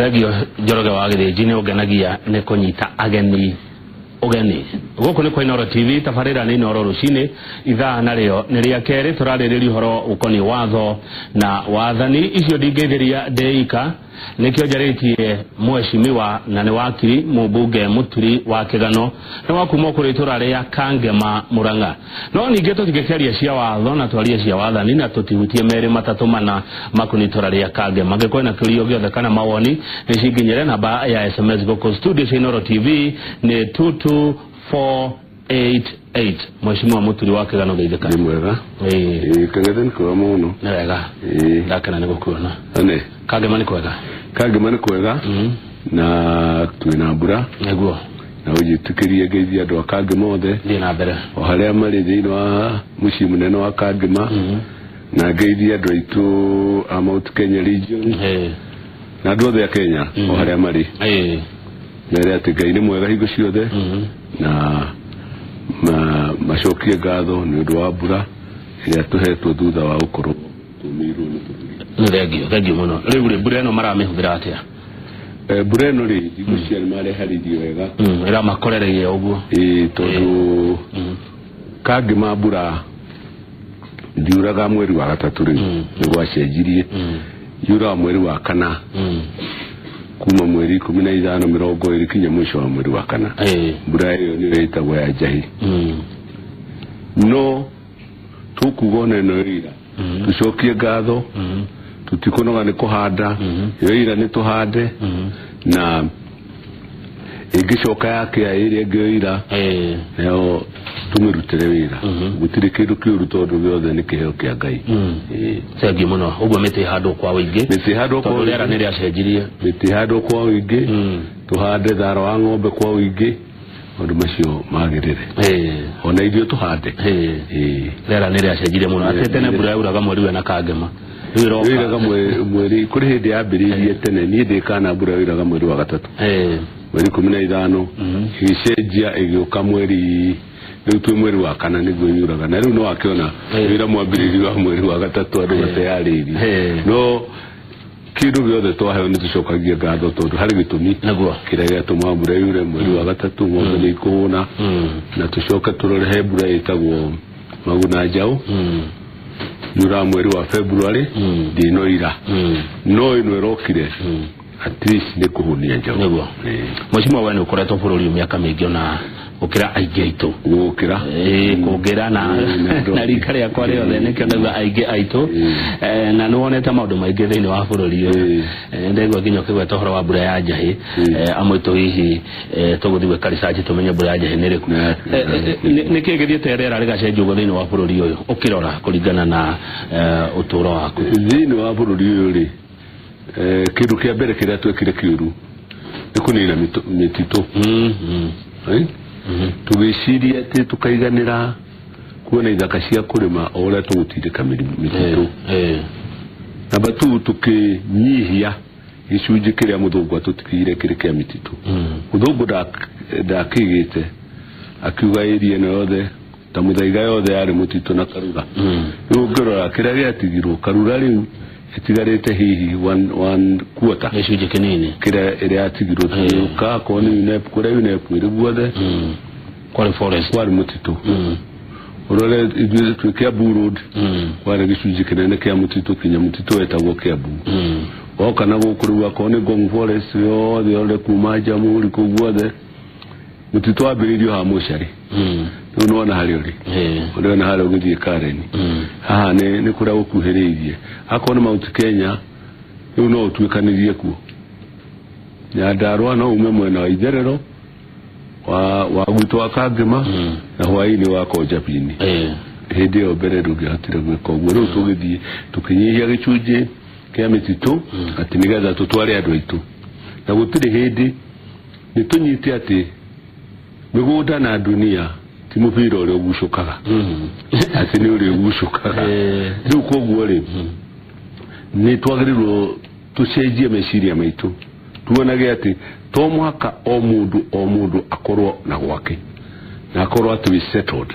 Thengio Njoroge wa Gĩthĩnji nĩ ũngenagia nĩ kũnyita ageni ũgeni gũkũ nĩ kwa Inooro TV tabarĩra nĩ Inooro rũcinĩ ithaa narĩo nĩ rĩa kerĩ tũrarĩrĩria ũhoro ũkoniĩ watho na wathani icio ndingĩithĩria ndĩika nĩkĩo njarĩtie mheshimiwa na nĩ wakiri mũmbunge Mũturi wa Kĩgano nĩ wa kuma kũrĩ itũra rĩa Kangema Murang'a no ningĩ tũtingĩkĩaria cia watho na twarie cia wathani na tũtihutie merĩ matatũ mana makoniĩ itũra rĩa Kangema angĩkorwo na kĩũria gĩothe kana mawoni nĩ cinginyĩre namba ya SMS gũkũ studio cia Inooro TV nĩ 22488. Mheshimiwa Mũturi wa Kĩgano geithĩka. Nĩ mwega. Ĩĩ. Kang'ethe nĩ kwega mũno. Nĩ wega. Ĩĩ. Ndakena nĩ gũkuona. Ane. Kangema nĩ kwega. Kangema nĩ kwega. Na twĩna mbura. Nĩguo. Na ũnjĩtĩkĩrie ngeithie andũ a Kangema othe. Thiĩ na mbere. O harĩa marĩ thĩinĩ wa mũciĩ mũnene wa Kangema. Na ngeithie andũ aitũ a Mount Kenya region. Ĩĩ. Na andũ othe a Kenya o harĩa marĩ. Ĩĩ. Mere atĩ Ngai nĩ mwega hingo ciothe. Na macokie ngatho nĩ ũndũ wa mbura ĩrĩa tũhetwo thutha wa gũkorwo tũmĩirwo nĩ bũrũri. Nĩ thengio, thengio mũno. Rĩu rĩ mbura ĩno maramĩhũthĩra atĩa? Mbura ĩno rĩ ngwĩciria nĩ mareharĩirie wega. Ĩramakorereirie ũguo. Ĩĩ tondũ Kangema mbura ndiuraga mweri wa gatatũ rĩu nĩ gwacenjirie. Yuraga mweri wa kana. Kuma mweri 15 20 kinya mwisho wa mweri wa kana. Mbura ĩyo nĩyo ĩtagwo ya njahi. No tũkuga ona ĩno ĩira tũcokie ngatho tũtikũnoga nĩ kũhanda ĩyo ĩira nĩ tũhande na ĩngĩcoka yakĩa ĩrĩa ĩngĩ ĩira nayo tũmĩrutĩre wĩra. Gũtirĩ kĩndũ kĩũru tondũ gĩothe nĩ kĩheo kĩa Ngai. Thengiũ mũno. Ũguo mĩtĩ ĩhandwo kwa ũingĩ. Mĩtĩ ĩhandwo kwa Tondũ rĩera nĩ rĩacenjirie. Mĩtĩ ĩhandwo kwa ũingĩ. Tũhande thara wa ng'ombe kwa ũingĩ. Maũndũ macio magĩrĩre. Ona ithuĩ tũhande. Rĩera nĩ rĩacenjirie mũno. Atĩ tene mbura yauraga mweri wena Kangema. Rĩu ĩroka. Yoiraga mweri kũrĩ hĩndĩ yambĩrĩirie tene niĩ ndĩ kana mbura yoiraga mweri wa gatatũ. Mweri 15 ĩgĩcenjia ĩgĩũka mweri rĩu twĩ mweri wa kana nĩguo yuraga na rĩu no wakĩona wĩra mwambĩrĩrio wa mweri wa gatatũ andũ mateyarĩirie. No kĩndũ gĩothe twaheo nĩ tũcokagia ngatho tondũ harĩ gĩtũmi kĩrĩa gĩatũma mbura yure mweri wa gatatũ ng'ombe nĩ ikũhũna na tũcoke tũrore he mbura ĩtagwo maguna njaũ yuraga mweri wa February ndĩnoira no ĩno ĩrokire at least nĩ kũhũnia njaũ. Nĩguo. Mheshimiwa we nĩ ũkoretwo bũrũri ũyũ mĩaka mĩingĩ ona gũkĩra aingĩ aitũ. Gũkĩra. Kũngĩra na rika rĩakwa rĩothe nĩkĩo ndauga aingĩ aitũ. Na nĩ wonete maũndũ maingĩ thĩinĩ wa bũrũri ũyũ. Ndaigua nginya ũkĩgweta ũhoro wa mbura ya njahĩ. Amwe aitũ hihi tũgũthiĩ gwĩka research tũmenye mbura ya njahĩ nĩ ĩrĩkũ. Nĩkĩĩ gĩthiĩte rĩera rĩgacenjia ũguo thĩinĩ wa bũrũri ũyũ ũkĩrora kũringana na ũtũũro waku? Thĩinĩ wa bũrũri ũyũ rĩ kĩndũ kĩa mbere kĩrĩa twekire kĩũru nĩ kũnina mĩtitũ. Tũgĩciria atĩ tũkaiganĩra kuona ithaka cia kũrĩma o ũrĩa tũgũtindĩka mĩtitũ. Namba 2 tũkĩnyihia gĩcunjĩ kĩrĩa mũthũngũ atũtigĩire kĩrĩ kĩa mĩtitũ. Mũthũngũ ndakĩigĩte akiuga area ĩno yothe ta Mũthaiga yothe yarĩ mũtitũ na Karura. Rĩu ũngĩrora kĩrĩa gĩatigirwo Karura rĩu ĩtigarĩte hihi one quarter gĩcunjĩ kĩnini kĩrĩa ĩrĩa yatigirwo tũgĩũka akorwo nĩ UNEP kũrĩa UNEP ĩrĩ guothe kwarĩ forest kwarĩ mũtitũ. Ũrore ithuĩ twĩ Kiambu Road kwarĩ gĩcunjĩ kĩnene kĩa mũtitũ kinya mũtitũ wetagwo Kiambu. Woka na gũkũ rĩu akorwo nĩ Ngong Forest yothe yothe kuma Jamhuri kũu guothe mũtitũ wambĩrĩirio haha Mũcari. Rĩu nĩwona harĩa ũrĩ. Ũrĩona harĩa ũgĩthiĩ Karen. Haha nĩ kũrĩa gũkuhĩrĩirie. Akorwo nĩ Mount Kenya rĩu no ũtuĩkanĩrie kuo. Nyandarũa no ume mwena wa itherero wa gwitũ wa Kangema na hwaĩ-inĩ wa Konjabini. Hĩndĩ ĩyo mbere ndũngĩahotire gwĩka ũguo. Rĩu tũgĩthiĩ tũkĩnyihia gĩcunjĩ kĩa mĩtitũ atĩ nĩgetha tũtware andũ aitũ. Na gũtirĩ hĩndĩ nĩ tũnyite atĩ mĩgũnda na dunia ti mũbira ũrĩa ũgucũkaga. Atĩ nĩ ũrĩa ũgucũkaga. Rĩu koguo rĩ nĩ twagĩrĩirwo tũcenjie meciria maitũ tuonage atĩ to mũhaka o mũndũ akorwo na gwake na akorwo atĩ we settled.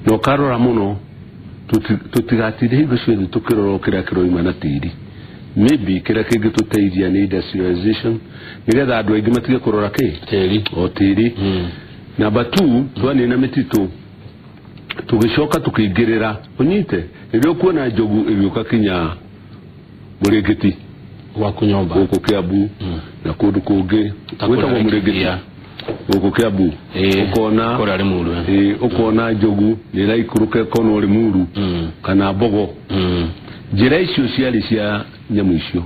Na ũkarora mũno tũtigatinde hingo ciothe tũkĩrora kĩrĩa kĩroima na tĩri Maybe kĩrĩa kĩngĩtũteithia nĩ industrialization nĩgetha andũ aingĩ matige kũrora kĩ tĩri o tĩri. Number 2, twanina mĩtitũ tũgĩcoka tũkĩingĩrĩra ũnyite rĩrĩa ũkuona njogu ĩgĩũka kinya Mũrĩngĩti gwaku nyũmba gũkũ Kiambu na kũndũ kũngĩ gwĩtagwo Mũrĩngĩti gũkũ Kiambu, ũkona kũrĩa Limuru, ũkona njogu nĩ ĩraikũrũka ĩkonwo Limuru kana mbogo. Njĩra icio ciarĩ cia nyamũ icio,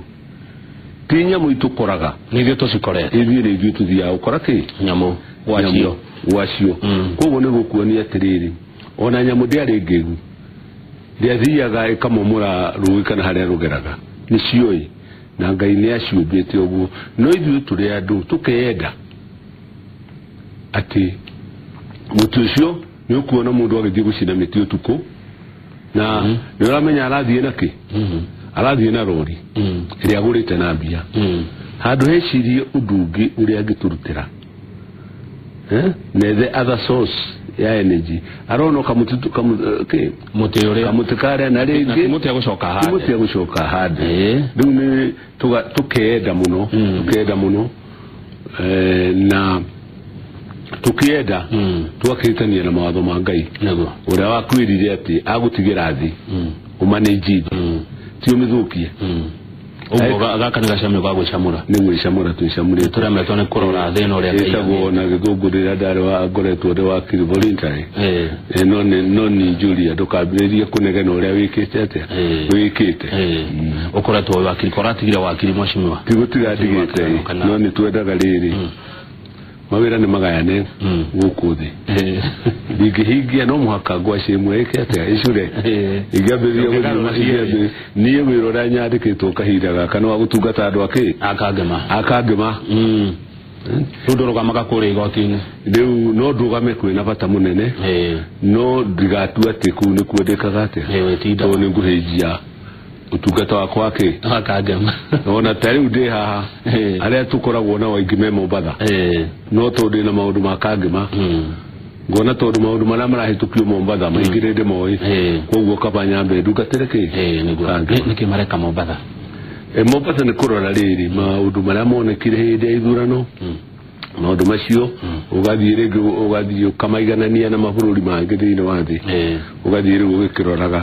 ti nyamũ itũkoraga, nĩ ithuĩ tũcikorete, ithuĩ nĩ ithuĩ tũthiaga gũkora kĩ nyamũ gwacio gwacio. Koguo nĩ gũkuonia atĩrĩrĩ, ona nyamũ ndĩarĩ ngĩgu, ndĩathiaga ĩkamomora rũĩ kana harĩa rũgeraga, nĩ ciũĩ na Ngai nĩ aciũmbĩte ũguo. No ithuĩ tũrĩ andũ tũkeyenda atĩ mũtĩ ũcio nĩ ũkuona mũndũ agĩthiĩ gũcina mĩtĩ ũtukũ na nĩ ũramenya arathiĩ na kĩ, arathiĩ na rori ĩrĩa agũrĩte na mbia. Handũ hecirie ũndũ ũngĩ ũrĩa angĩtũrutĩra nethe other source ya energy, arona kamũtĩ mũtĩ ũrĩa kamũtĩ karĩa na rĩngĩ mũtĩ agũcoka hande, mũtĩ agũcoka hande. Rĩu nĩ tũkeenda mũno, tũkeenda mũno na tũkĩenda twakĩtania na mawatho ma Ngai nĩguo ũrĩa wakwĩrire atĩ agũtigĩra thĩ ũmanĩnji ti ũmĩthũkie. Ũguo gaka nĩ gacamio ga gwĩcamũra, nĩ gwĩcamũra twĩcamũrĩte, tũremetwo nĩ kũrora thĩ ĩno ũrĩa Ngai ĩtagwo na gĩthũngũ rĩrĩa ndarĩ wa ngoretwo ndĩ wakiri voluntary no ni Julia ndũkambĩrĩrie kũnegena ũrĩa wĩkĩte atĩa wĩkĩte. Ũkoretwo wĩ wakiri koratigire wakiri mheshimiwa? Ti gũtiga ndigĩte, no nĩ twendaga rĩrĩ mawĩra nĩ magayane gũkũ thĩ, ndingĩhingia no mũhaka ngwacĩ ĩmwe ĩke atĩa ĩcure ingĩambĩrĩria gũthiĩ. Niĩ wĩra ũrĩa nyandĩkĩtwo kahinda gaka nĩ wa gũtungata andũ akĩ akangema akangema. Rĩu ndũrũgamaga kũrĩa igoti-inĩ? Rĩu no ndũgame kwĩna bata mũnene, no ndigatua atĩ kũu nĩkuo ndĩkaga atĩa, tondũ nĩ ngũhĩnjia ũtungata wakwa kĩ akangema. Ona ta rĩu ndĩ haha arĩa tũkoragwo nao aingĩ me Mombatha, no tondũ ndĩna maũndũ ma Kangema ngona tondũ maũndũ marĩa marahĩtũkio Mombatha maingĩ nĩ ndĩmoĩ, koguo kaba nyambe ndungatĩre kĩ nĩkĩ mareka Mombatha. Mombatha nĩ kũrora rĩrĩ maũndũ marĩa monekire hĩndĩ ya ithurano, maũndũ macio ũgathiĩ rĩngĩ ũgathiĩ ũkamaiganania na mabũrũri mangĩ thĩinĩ wa thĩ, ũgathiĩ rĩu ũgĩkĩroraga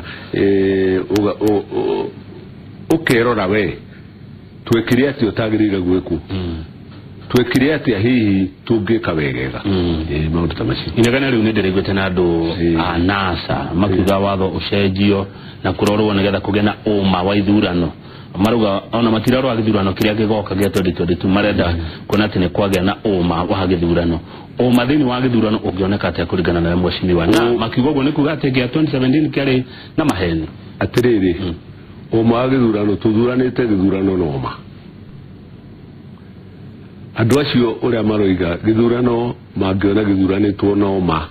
ũkerora we twekire atĩa ũtagĩrĩire gwĩkwo, twekire atĩa hihi tũngĩka wegega, maũndũ ta macio. Inegene rĩu nĩ ndĩraiguĩte na andũ a NASA makiuga watho ũcenjio na kũrorwo nĩgetha kũgĩe na ũma wa ithurano. Maruga ona matirarora gĩthurano kĩrĩa gĩgoka gĩa 2022, marenda kuona atĩ nĩ kwagĩa na ũma wa gĩthurano. Ũma thĩinĩ wa gĩthurano ũngĩoneka atĩa kũringana na mheshimiwa? Na makiuga ũguo nĩ kuga atĩ gĩa 2017 kĩarĩ na maheni. Atĩrĩrĩ, ũma wa gĩthurano tũthuranĩte gĩthurano na ũma. Andũ acio ũrĩa maroiga gĩthurano mangĩona gĩthuranĩtwo na ũma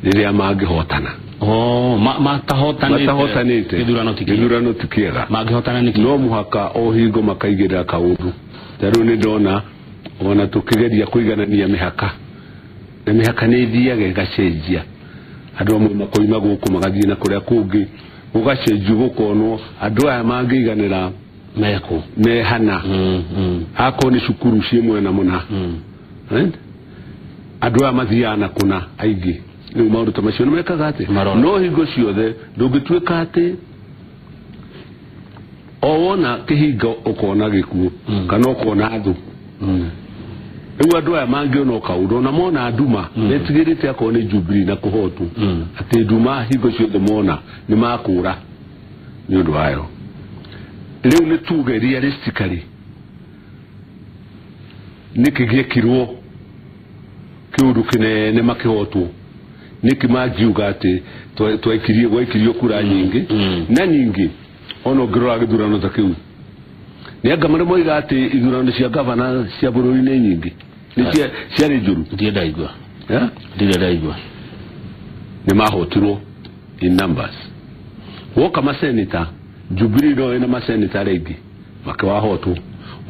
rĩrĩa mangĩhotana. Matahotanĩte gĩthurano ti kĩega, mangĩhotana nĩkĩ? No mũhaka o hingo makaigĩrĩra kaũndũ. Ta rĩu nĩ ndona ona tũkĩgeria kũiganania mĩhaka, na mĩhaka nĩ ĩthiaga ĩgacenjia, andũ amwe makoima gũkũ magathiĩ na kũrĩa kũngĩ, gũgacenjio gũkonwo andũ aya mangĩiganĩra mekũ mehana. Akorwo nĩ cukuru ciĩ mwena mũna, andũ aya mathiaga na kũna aingĩ. Rĩu maũndũ ta macio nĩ mekaga atĩ, no hingo ciothe ndũngĩtuĩka atĩ o wona kĩhingo ũkona gĩkuũ kana ũkona thũ. Rĩu andũ aya mangĩona o kaũndũ ona mona nduma metigĩrĩte akorwo nĩ Jubilee na kũhotwo, atĩ nduma hingo ciothe mona nĩ makũra nĩ ũndũ wayo. Rĩu nĩ tuge realistically nĩkĩ gĩekirwo kĩũndũ kĩnene makĩhotwo, nĩkĩ mangiuga atĩ twaikirie gwaikirio kura nyingĩ na nyingĩ. Ona ũngĩrora gĩthurano ta kĩu nĩ anga marĩa moiga atĩ ithurano cia gavana cia bũrũri nĩ nyingĩ, nĩ ciarĩ njũru. Ndirĩ ndaigua, ndirĩ ndaigua. Nĩ mahotirwo in numbers. Woka maseneta Jubilee no ĩna maseneta arĩa aingĩ makĩwahotwo.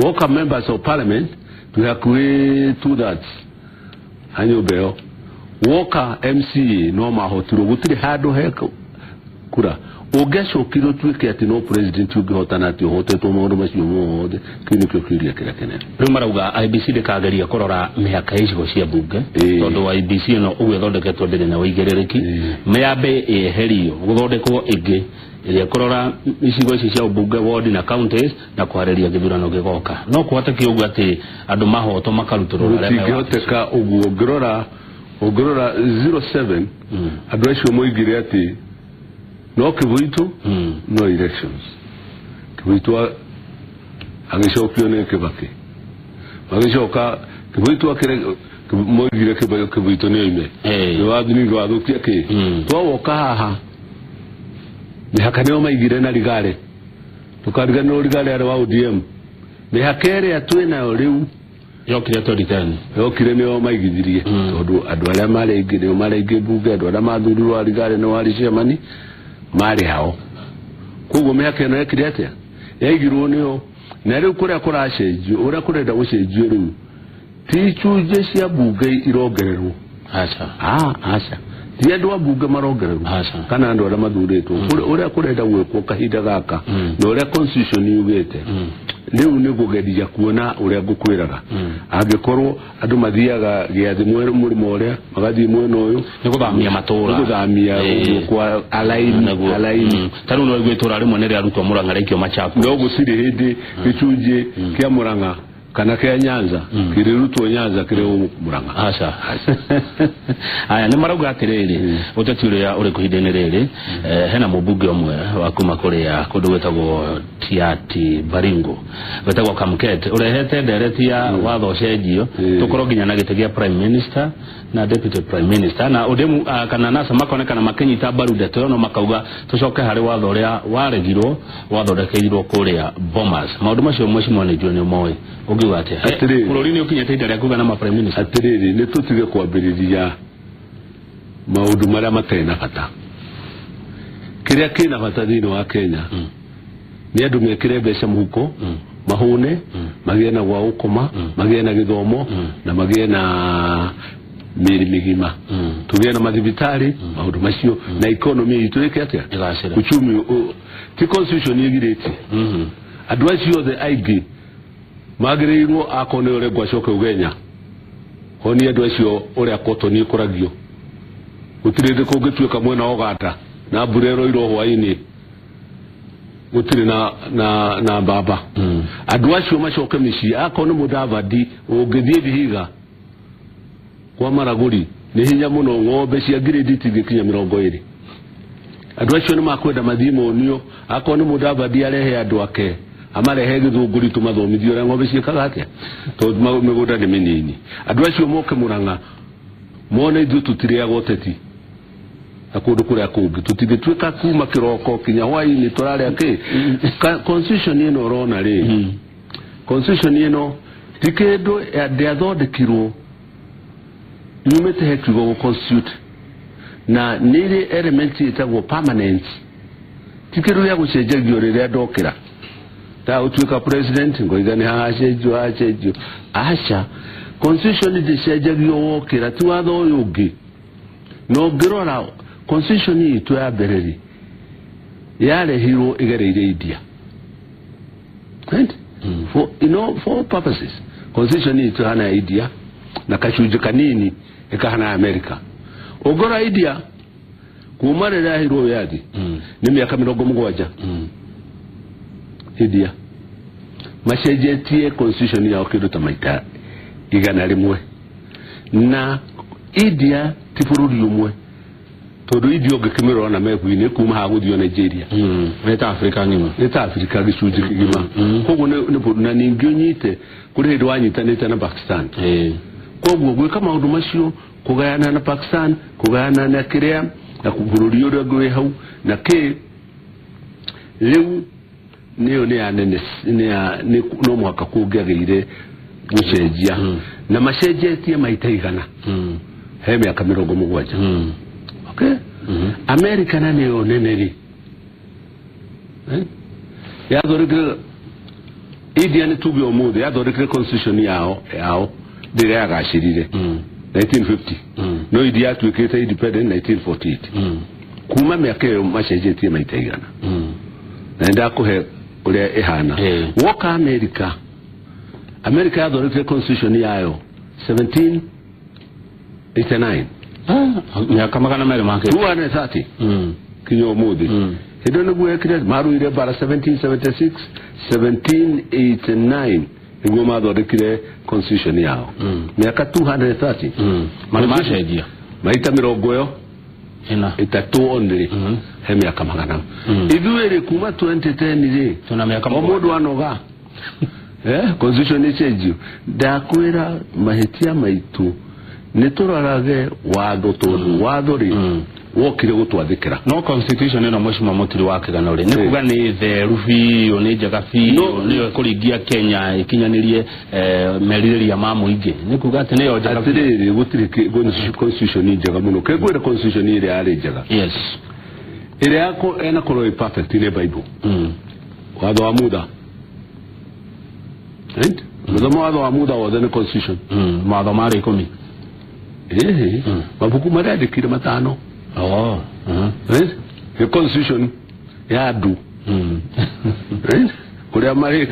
Woka members of parliament twĩ hakuhĩ 2/3 ha nyũmba ĩyo. Woka MCA no mahotirwo, gũtirĩ handũ he kura. Ũngĩacokire ũtuĩke atĩ no president ũngĩhotana atĩ ũhotetwo maũndũ macio mothe, kĩu nĩkĩo kĩũria kĩrĩa kĩnene. Rĩu marauga IEBC ndĩkageria kũrora mĩhaka ya icigo cia mbunge, tondũ IEBC ĩno ũguo ĩthondeketwo ndĩrĩ na ũigĩrĩrĩki, mĩambe ĩeherio gũthondekwo ĩngĩ ĩrĩa kũrora icigo ici cia ũmbunge, ward na counties, na kũharĩria gĩthurano gĩgoka. No kũhoteke ũguo atĩ andũ mahotwo makarutũrũra arĩa me wabici? Gũtingĩhoteka ũguo. Ũngĩrora 07, andũ acio moigire atĩ no Kĩbũitũ, no elections. Kĩbũitũ agĩcokio nĩ Kĩbakĩ, magĩcoka Kĩbũitũ akĩre moigire Kĩbũitũ nĩ oime, nĩ wathi wathũkia kĩ. Twawoka haha mĩhaka nĩo maigire na Rigare, ndũkariganĩrwo Rigare arĩ wa ODM. Mĩhaka ĩrĩa twĩnayo rĩu yokire 2010, yokire nĩo maigithirie, tondũ andũ arĩa marĩ aingĩ nĩo marĩ aingĩ mbunge, andũ arĩa mathurirwo a Rigare nĩo warĩ chairman marĩ hao. Koguo mĩhaka ĩno yekire atĩa? Yaigirwo nĩo. Na rĩu kũrĩa kũracenjio, ũrĩa kũrenda gũcenjio rĩu, ti icunjĩ cia mbunge irongererwo. Aca. Aca, ti andũ a mbunge marongererwo Aca. kana andũ arĩa mathurĩtwo. Ũrĩa kũrenda gwĩkwo kahinda gaka na ũrĩa constitution yugĩte rĩu nĩ kũgeria kuona ũrĩa ngũkwĩraga, angĩkorwo andũ mathiaga gĩathĩ mũrĩmo ũrĩa, magathiĩ mwena ũyũ. Nĩ gũthamia matũra. Nĩ gũthamia ũguo kwa alaini. Naguo. Alaini. Ta rĩu no igue itũra rĩmwe nĩ rĩarutwo Mũrang'a rĩaikio Machakos. No gũtirĩ hĩndĩ gĩcunjĩ kĩa Mũrang'a kana kĩa Nyanza kĩrĩrutwo Nyanza kĩrĩ Mũrang'a. Aca. Aya nĩ marauga atĩrĩrĩ, ũteti ũrĩa ũrĩ ihinda-inĩ rĩrĩ, hena mũmbunge ũmwe wa kuma kũrĩa kũndũ gwĩtagwo Tiati Baringo wĩtagwo Kamket, ũrehete ndereti ya watho ũcenjio, tũkorwo nginya na gĩtĩ gĩa prime minister na deputy prime minister, na ODM kana NASA makonekana makĩnyita mbaru ndeto ĩyo, no makauga tũcoke harĩ watho ũrĩa waregirwo wathondekeirwo kũrĩa Bomas. Maũndũ macio mheshimiwa nĩ njũĩ nĩ ũmoĩ, ũngiuga atĩa? Atĩrĩrĩ. Bũrũri nĩ ũkinyĩte ihinda rĩa kuga na ma prime minister? Atĩrĩrĩ, nĩ tũtige kwambĩrĩria maũndũ marĩa matarĩ na bata. Kĩrĩa kĩna bata thĩinĩ wa Kenya nĩ andũ mekĩre mbeca mũhuko, mahũne, magĩe na gwa gũkoma, magĩe na gĩthomo, na magĩe na mĩĩrĩ mĩgima, tũgĩe na mathibitarĩ, maũndũ macio, na economy itũ ĩke atĩa? Ĩgacĩre. Uchumi ti constitution ĩgirĩtie. Andũ acio othe aingĩ magĩrĩirwo, akorwo nĩ ũrengwo acoke Ugenya, honie andũ acio ũrĩa kotoni ĩkũragio. Gũtirĩ hĩndĩ kũngĩtuĩka mwena wa Ũganda na mbura ĩroirwo hwaĩ-inĩ gũtirĩ na mbamba. Andũ acio macoke mĩciĩ. Akorwo nĩ Mũdavadi, ũngĩthiĩ Vihiga kwa Maragũri nĩ hinya mũno ng'ombe cia ngirĩndi itingĩkinya 20. Andũ acio nĩ makwenda mathiĩ monio. Akorwo nĩ Mũdavadi, arehe andũ ake, amarehe Gĩthũngũri, tũmathomithie ũrĩa ng'ombe ciĩkaga atĩa, tondũ mĩgũnda nĩ mĩnini. Andũ acio moke Mũrang'a mone ithuĩ tũtirĩaga ũteti na kũndũ kũrĩa kũngĩ tũtingĩtuĩka kuma kĩroko kinya hwaĩ-inĩ tũrarĩa kĩ. Constitution ĩno ũrona rĩ, constitution ĩno ti kĩndũ ndĩathondekirwo yumĩte he kiugo gũ constitute, na nĩ ĩrĩ element ĩtagwo permanent, ti kĩndũ gĩa gũcenjagio rĩrĩa ndokĩra ta ũtuĩka president ngoiga nĩ hacenjio hacenjio. Aca, constitution ndĩcenjagio wokĩra, ti watho ũyũ ũngĩ. Na ũngĩrora constitution itũ ya mbere rĩ, yarehirwo ĩgereire India, right? For you know for purposes constitution itũ hana ya India na kacunjĩ kanini ĩkahana ya America. Ũngĩrora India kuma rĩrĩa yaheirwo wĩyathi nĩ mĩaka 70, India macenjetie constitution yao kĩndũ ta maita 100. Na India ti bũrũri ũmwe, tondũ India ũngĩkĩmĩrora na mebu-inĩ kuma haha gũthiĩ Nigeria. Nĩ ta Afrika ng'ima. Nĩ ta Afrika gĩcunjĩ kĩgima. Koguo nĩ bũrũri, na ningĩ ũnyite kũrĩ hĩndĩ wanyitanĩte na Pakistan. Koguo gwĩka maũndũ macio, kũgayana na Pakistan, kũgayana na kĩrĩa na bũrũri ũrĩa ũngĩ wĩ hau na kĩ, rĩu nĩyo nĩ ya nene, nĩ ya nĩ no mũhaka kũngĩagĩire gũcenjia, na macenjetie maita 100 he mĩaka 70. Okay, America na nĩyo nene rĩ, yathondekire India, nĩ tuge ũmũthĩ yathondekire constitution yao rĩrĩa yagacĩrire 1950, no India yatuĩkĩte independent 1948. Kuma mĩaka ĩyo macenjetie maita igana. Na ndakũhe ũrĩa ĩhana. Woka America. America yathondekire constitution yayo 1789. Miaka magana merĩ make. 230. Kinya ũmũthĩ. Hĩndĩ ĩyo nĩguo ekire maruire bara 1776 1789 nĩguo mathondekire constitution yao. Miaka 230. Marĩ macenjia. Maita mĩrongo ĩyo ĩtatũ only. He miaka magana. Ithuĩ rĩ kuma 2010 rĩ tuna miaka o mũndũ anoga. Constitution ĩcenjio. Ndakwĩra mahĩtia maitũ nĩ tũrorage watho tondũ watho rĩ wokire gũtwathĩkĩra. No constitution ĩno mheshimiwa Mutiri wa Kĩgano rĩ nĩ kuga nĩ theru biũ nĩ njega biũ nĩyo ĩkũringia Kenya ĩkinyanĩrie merirĩria ma mũingĩ nĩ kuga atĩ nĩyo njega. Atĩrĩrĩ gũtirĩ constitution njega mũno. Kĩngwĩra constitution ĩrĩa yarĩ njega. Yes. Ĩrĩa ĩnakorwo ĩ perfect nĩ Bible. Watho wa Mutha. Right? Mũthoma watho wa Mutha wothe nĩ constitution. Mawatho marĩ 10. Mabuku marĩa andĩkire 5. Oh. Right? The constitution ya andũ. Right? Kũrĩa marĩ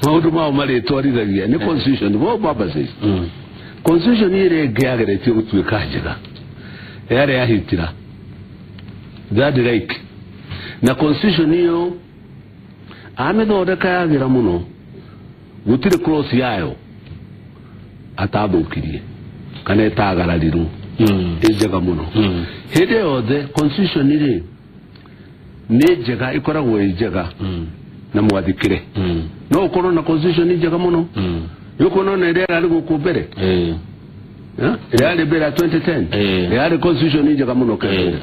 maũndũ mao marĩtwarithagia nĩ constitution for purposes. Constitution ĩrĩa ĩngĩ yageretio gũtuĩka njega yarĩ ya Hitler. Third Reich. Na constitution ĩyo amĩthondeka yagĩra mũno gũtirĩ clause yayo atathũkirie kana ĩtagararirwo. Ĩ njega mũno. Hĩndĩ yothe constitution rĩ nĩ njega ĩkoragwo ĩ njega na mwathĩkĩre. No ũkorwo na constitution njega mũno. Nĩũkuona ona ĩrĩa ĩrarĩ gũkũ mbere. Ĩrĩa yarĩ mbere ya 2010. Yarĩ constitution njega mũno Kenya.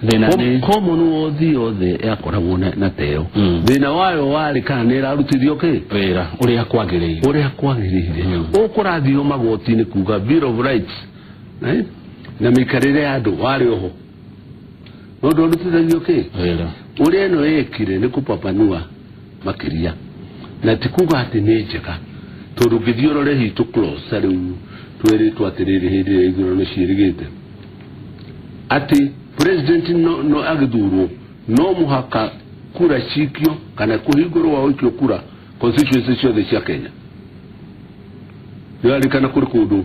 Thĩna nĩ Commonwealth yothe yakoragwo na teo. Thĩna wayo warĩ kana nĩ ĩrarutithio kĩ? Wĩra ũrĩa kwagĩrĩire. Ũrĩa kwagĩrĩire. Ũkũrathio magoti-inĩ kuga Bill of Rights. Right? Na mĩikarĩre ya andũ warĩ oho. No ndwarutithagio kĩ? Wĩra. Ũrĩa ĩno ĩkire nĩ kũpapanua makĩria. Na ti kuga atĩ nĩ njega. Tondũ ũngĩthiĩ ũrore hitũ clause ta rĩu twĩrĩtwo atĩrĩrĩ hĩndĩ ĩrĩa ithurano ciĩrĩgĩte. Atĩ president no agĩthurwo no mũhaka kura cikio kana kũhingũrwo wa gũikio kura constituency ciothe cia Kenya. Nĩũrarikana kũrĩ kũndũ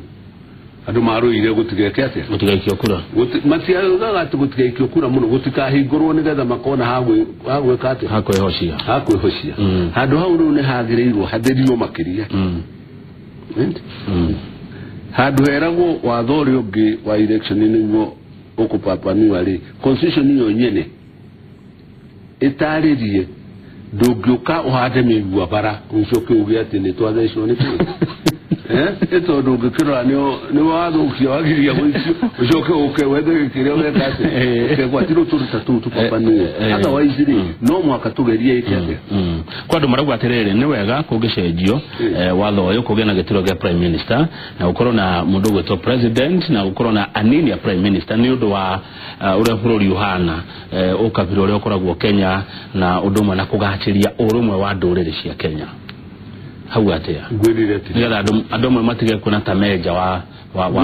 andũ marũire gũtigeke atĩa? Gũtigaikio kura. Matiaugaga atĩ gũtigaikio kura mũno gũtikahingũrwo nĩgetha makona ha gwĩka atĩa? Ha kwĩhocia. Ha kwĩhocia. Handũ hau rĩu nĩ hagĩrĩirwo hatherio makĩria. Handũ heragwo watho ũrĩa ũngĩ wa election nĩguo ũkũpapanua rĩ constitution ĩyo nyene ĩtarĩrie ndũngĩũka ũhande mĩigua bara ũcoke uge atĩ nĩ twathecwo nĩ kĩ? Nĩ tondũ ũngĩkĩrora nĩ wathũkia wagiria gũicio ũcoke ũke wethe gĩkĩrĩa ũgeka atĩ ũkegwatĩrwo tũruta tũu tũpapanue. Otherwise rĩ no mũhaka tũgerie ĩke atĩa. Kwa andũ marauga atĩrĩrĩ nĩ wega kũngĩcenjio watho ũyũ kũgĩe na gĩturwa gĩa prime minister na gũkorwo na mũndũ ũgwĩtwo president na gũkorwo na anini ya prime minister nĩ ũndũ wa ũrĩa bũrũri ũhana ũkabira ũrĩa ũkoragwo Kenya na ũndũ ũmwe na kũgacĩria ũrũmwe wa ndũrĩrĩ cia Kenya. Hau atĩa? Ngwĩrire atĩ nĩgetha andũ amwe matige kuona ta menja wa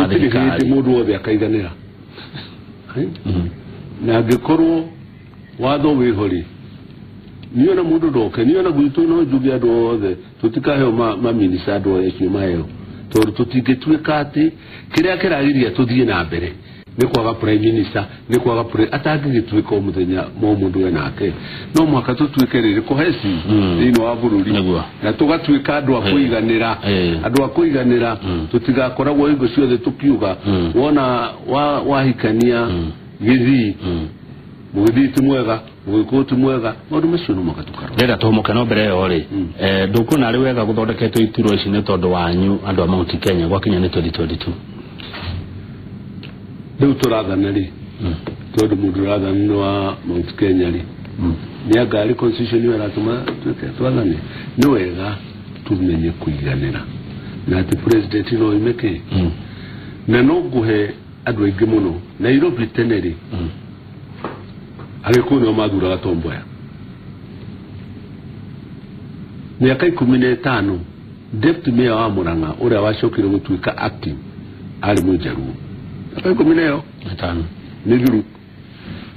thirikari. Mũndũ wothe akaiganĩra. Na angĩkorwo watho wĩho rĩ niĩ ona mũndũ ndoke niĩ ona gwitũ no njuge andũ othe tũtikaheo maminista andũ acio maheo tondũ tũtingĩtuĩka atĩ kĩrĩa kĩragiria tũthiĩ na mbere nĩ kwaga prime minister nĩ kwaga atangĩgĩtuĩka o mũthenya mo mũndũ we nake no mũhaka tũtuĩke rĩrĩ cohesive thĩinĩ wa bũrũri na tũgatuĩka andũ a kũiganĩra andũ a kũiganĩra tũtigakoragwo hingo ciothe tũkiuga wona wahikania gĩthii mũgĩthii ti mwega mũgĩkũyũ ti mwega maũndũ macio no mũhaka tũkarora. Ndĩrenda tũhũmũke no mbere ĩyo rĩ ndũkuona arĩ wega gũthondeketwo iturwa ici nĩ tondũ wanyu andũ a Mount Kenya gwakinya nĩ 2022? Rĩu tũrathana rĩ tondũ mũndũ ũrathana nĩ wa Mount Kenya rĩ nĩ anga arĩ constitution ĩyo ĩratũma tuĩke twathane. Nĩ wega tũmenye kũiganĩra na atĩ president no oime kĩ na no ngũhe andũ aingĩ mũno Nairobi tene rĩ Agĩkũyũ nĩo mathuraga Tom Mboya. Mĩaka 15 deputy mayor wa Murang'a ũrĩa wacokire gũtuĩka acting arĩ Mũjaruo. Mĩaka 15 nĩ thiru.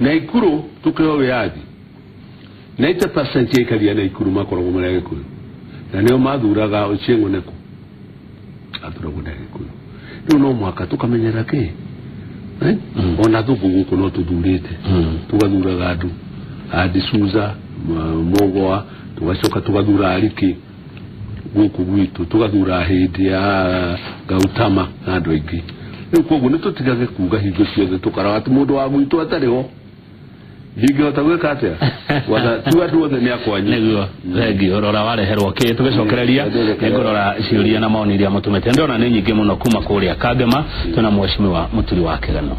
Naikuru tukĩheo wĩyathi 90% ya aikari a Naikuru makoragwo marĩ Agĩkũyũ, na nĩo mathuraga Ochieng' Oneko, athuragwo nĩ Agĩkũyũ. Rĩu no mũhaka tũkamenyera kĩ, eh? Ona thũngũ gũkũ no tũthurĩte, tũgathuraga andũ a D'Souza, Mũgwa, tũgacoka tũgathura Ariki gũkũ gwitũ, tũgathura hĩndĩ ya Gautama na andũ aingĩ. Rĩu koguo nĩ tũtigage kuga hingo ciothe tũkaraga atĩ mũndũ wa gwitũ atarĩ ho ndingĩhota gwĩka atĩa. Gwatha tu andũ othe nĩ akwanyu. Nĩguo, thengio. Rora wareherwo kĩ, tũgĩcokereria nĩngũrora ciũria na maoni iria mũtũmĩte. Ndĩrona nĩ nyingĩ mũno kuma kũrĩa Kangema. Twĩna mheshimiwa Mũturi wa Kĩgano.